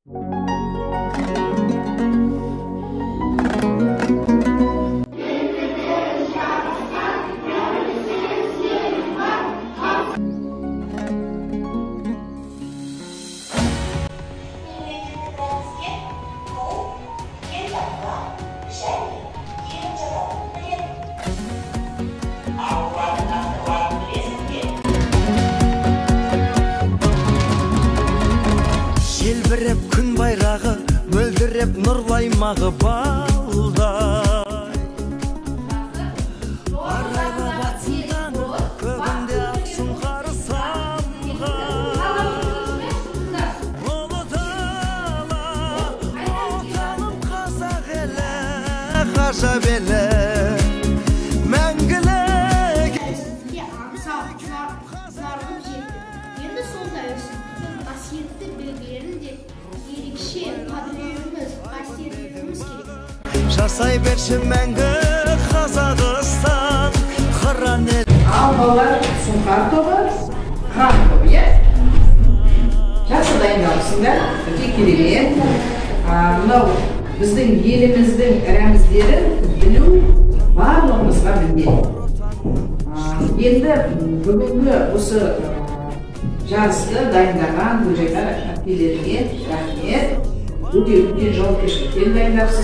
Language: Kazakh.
Желбіреп күн байрағы, мөлдіреп нұрлы аймағы балдай. Арайлап атсын таңы, көгінде ақ сұңқары самғай. Ұлы дала, отаным қазақ елі, ғажап елі, мәңгілік. Енді сондай өсімдіктің қасиетті белгілерін де ерекше қадірлеуіміз, қастерлеуіміз керек. Жасай берші мәңгі Қазақстан, қыран ел. Ал балалар, сұңқар тобы, қыран тобы, иә? Жақсы дайындалыпсыңдар, өте керемет. Мынау біздің еліміздің рәміздерін білу барлығымызға міндет. Енді бүгінгі осы жарысты дайындаған Гүлжайна әпкелеріңе рахмет. Өте үлкен жауапкершілікпен дайындапсыз.